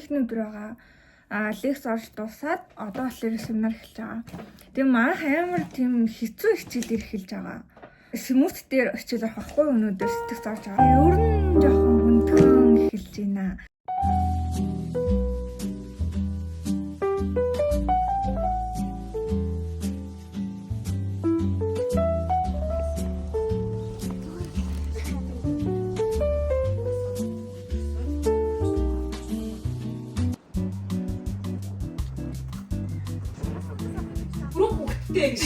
эхний өдөр байгаа. Лекц орж дуусаад одоо болохоор семинар эхэлж байгаа. Тэгээ манайх амар тийм хэцүү хичээл эхэлж байгаа. Сэмүүт дээр хичээл орох байхгүй өнөөдөр сэтгэц орж байгаа. Ер нь жоохон хүндхэн эхэлж байна. Бүрэн хүүхдтэй гэж.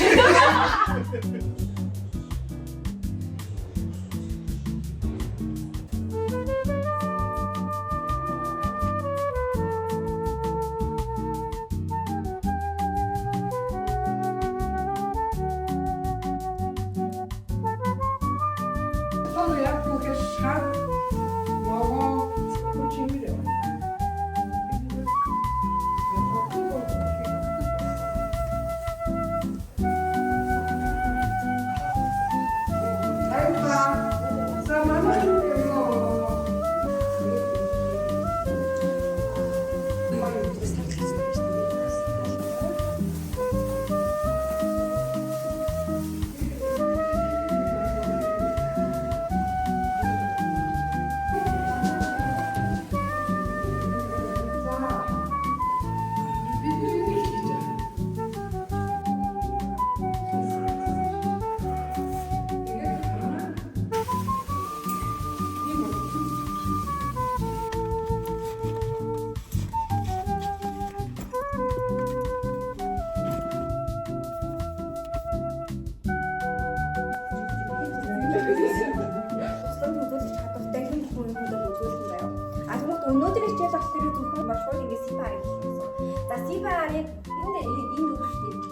Одоо яг бүхэл шар ногоо чимэр яваа. За манай юу бид нар энийг хийж байгаа. Тэгээд манай ийм үү. Туслан үзүүлэх чадвартай хэн бүхэн юмудад үзүүлэх юм заяа. А тэгмээд өнөөдөр хичээл болохоор зөвхөн маш шууд ингэ CPR хийх гэсэн. За CPR-ыг энд энд өгөх шүү дээ.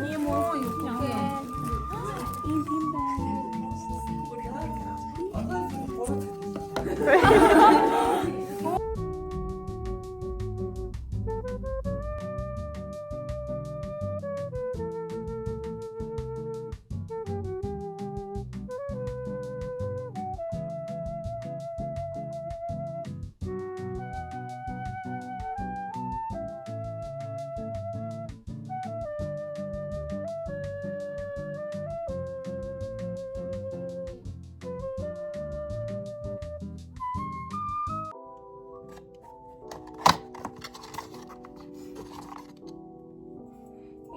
Ийм үү юу гэх.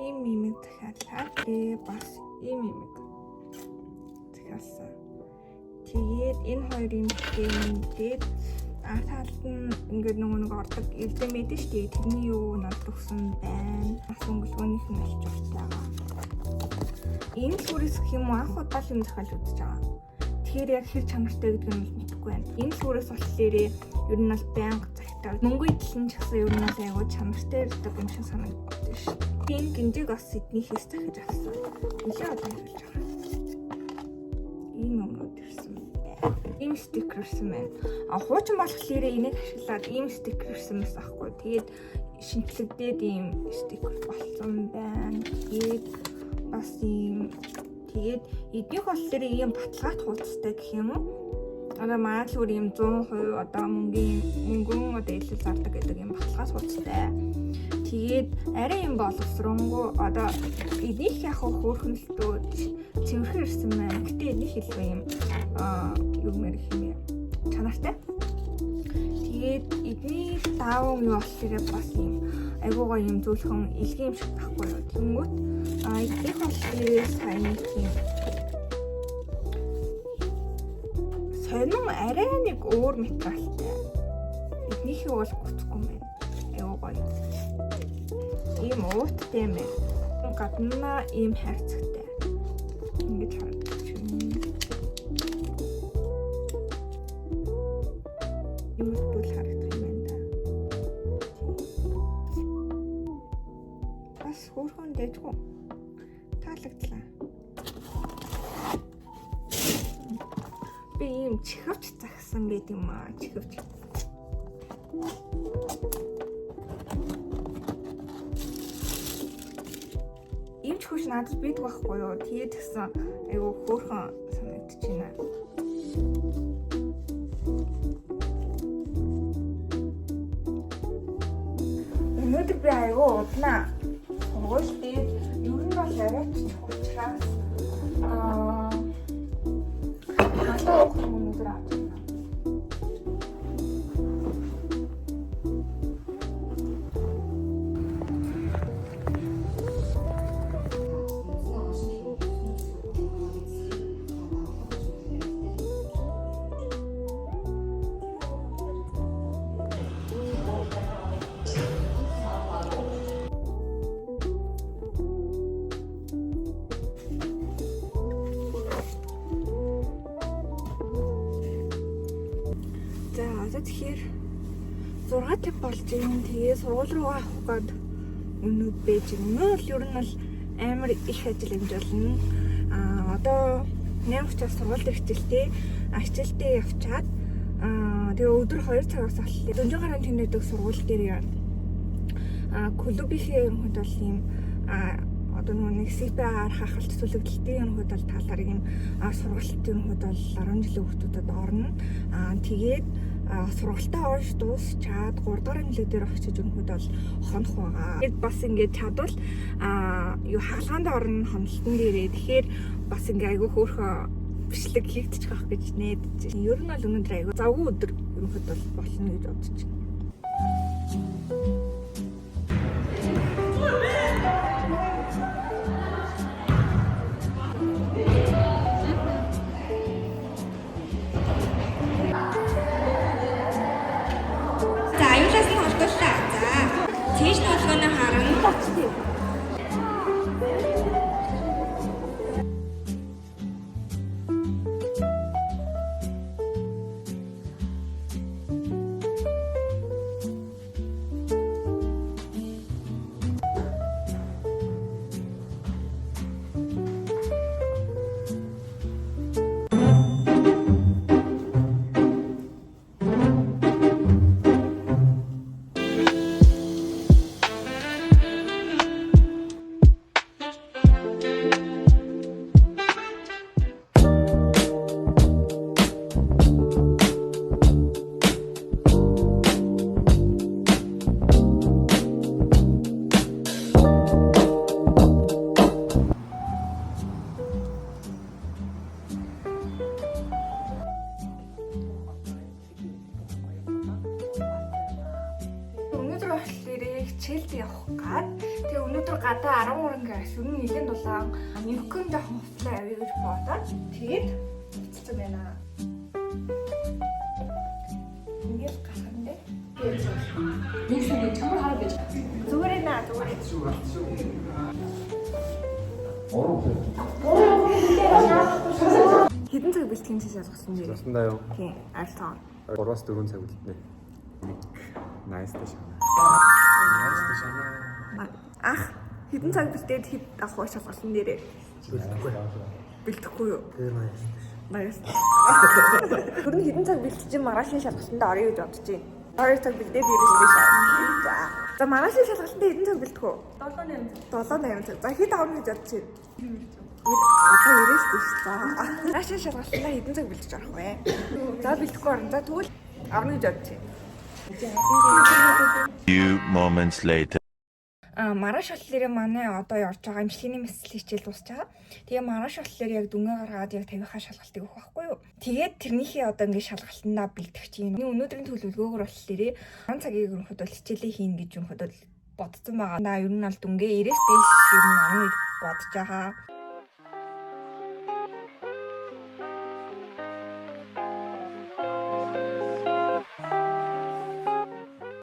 Ийм имийг захиаллаа. Тэгээ бас ийм имийг захиалсан. Тэгээд энэ хоёр имтэй мэдээд ард талд нь ингээд нөгөө нэг ордог элдэм байдаг шүү дээ. Тэрний юу надад өгсөн байна. Бас өнгөлгөөнийх нь алчууртай байгаа. Энэ сүрээс гэх юм уу анх удаа л юм захиалж үзэж байгаа. Тэгэхээр яг хэр чанартай гэдгийг нь мэдэхгүй байна. Энэ сүрээс болохоор ер нь бол байнга захитай. Мөнгө идэл нь ч гэсэн ер нь бол айгүй чанартай ирдэг юм шиг санагддаг шүү дээ. Энэ гинжиг бас эднийхээс захиж авсан. Нилээ одоо хэрэглэж байгаа. Ийм юмнууд ирсэн байна. Ийм стикер ирсэн байна. А хуучин болохоор энийг ашиглаад ийм стикер ирсэн байсан аахгүй. Тэгээд шинчлэгдээд ийм стикер болсон байна. Тэгээд бас ийм тэгээд эднийх болохоор ийм баталгаат хуудастай гэх юм уу? Одоо манай л өөр ийм 100% одоо мөнгөний мөнгөн одоо илүү зардаг гэдэг ийм баталгаат хуудастай. Тэгээд арай юм боловсронгуу одоо эднийх яг хөөрхөнөлтөө цэвэрхэн ирсэн байна. Гэтэ эднийх илүү ийм юу мэр их юм бэ? Чанартай. Тэгээд эдний даавн юу болохоор бас ийм айгуу гоё юм зөөлхөн илгийн юм шиг байхгүй юу. Тэнгүүт эднийх болохоор сайн тийм сонин арай нэг өөр материалтай. Эднийхээ бол гуцгүй юм байна. Айгуу гоё. Ийм ууттай юм байна. Гаднаа ийм хайрцагтай. Ингэж харагдаж байна. Иймэрхүү л харагдах юм байна да. Бас хөөрхөн дэжгүй. Таалагдлаа. Би ийм чихвч загсан байт юм аа. Чихвч. Ийм чихвч Хөвч надад бийдэг байхгүй юу? Тэгээд тэгсэн айгүй хөөрхөн санагдаж байна. Өнөөдөр би айгүй уднаа. Сургууль дээр ер нь бол арайч учраас халуун уух юм өнөөдөр авч байна. За одоо тэгэхээр 6:50 болж байна. Тэгээ сургууль руугаа авах гээд өнөө бэж. Өнөө бол ер нь бол амар их ажил амжуулна. Аа одоо 8:30-аас сургууль дээр хичээлтэй. Хичээлдээ явчаад тэгээ өдөр 2 цагаас болохоор Дөнжин гарын тэнэдэг сургууль дээр явна. Клубийнхээ ерөнхийд бол ийм одоо нөгөө нэг CPR хахалт төлөвлөлтийн ерөнхийд бол талаар ийм сургалт ерөнхийд бол 10 жилийн хүүхдүүдэд орно. Тэгээд сургалтаа орж дуусчаад 3 дахь англи дээр очиж ерөнхийд бол хонох байгаа. Тэгээд бас ингээд чадвал юу хагалгаанд орно хонолтон дээрээ. Тэгэхээр бас ингээ айгүй хөөрхөн бичлэг хийгдчих байх гэж найдаж байна. Ер нь бол өнөөдөр айгүй завгүй өдөр ерөнхийд бол болно гэж бодож байна. За аюулаас нь холдууллаа. За цээж толгойн харна. Өнөөдөр болохоор хичээлд явах гад. Тэгээ өнөөдөр гадаа 13 градус ер нь нэлээд дулаан. Нэмхэн жоохон хувцлаа авъя гэж бодоод тэгээд хувцалсан байна. Ингээл гарах юм дээ. Юу шүү дээ? Чамар хараа гэж. Зүгээр ээ наа зүгээр. Хэдэн цаг бэлтгэн цэс ялгасан дээр. Насандаа юу? Тийм, арилтаа. 3-аас 4 цаг үлдэнэ. Nice та шана. Nice та шана. Ах, хэдэн цаг бэлдээд хэд авах вэ шалгалтын дээрээ? Бэлдэхгүй. Бэлдэхгүй юу? Тэгээ nice. Nice. Тэр нь хэдэн цаг бэлтэж маргаашийн шалгалтанд орё гэж бодож байна. 2 цаг бэлдээд ирж дээ шаа. За. За маргаашийн шалгалтанд хэдэн цаг бэлдэх вэ? 7 8. 7 8 цаг. За хэд авна гэж бодож байна? Одоо ирээс тийш. За. Маргаашийн шалгалтанд хэдэн цаг бэлдэж орох вэ? За бэлдэхгүй орно. За тэгвэл авна гэж бодож байна. Few moments later. Маргааш болохоор манай одоо орж байгаа эмчилгээний мэсэл хичээл дуусч байгаа. Тэгээ маргааш болохоор яг дүнгээ гаргаад яг 50-ийнхаа шалгалтыг өгөх байхгүй юу. Тэгээд тэрнийхээ одоо ингээд шалгалтандаа бэлтгэх чинь. Өнөөдрийн төлөвлөгөөгөр болохоор 10 цагийг өрнөхөд бол хичээлээ хийнэ гэж өрнөхөд бол бодсон байгаа. Наа ер нь бол дүнгээ 90-ээс дээш ер нь авна гэж бодож байгаа.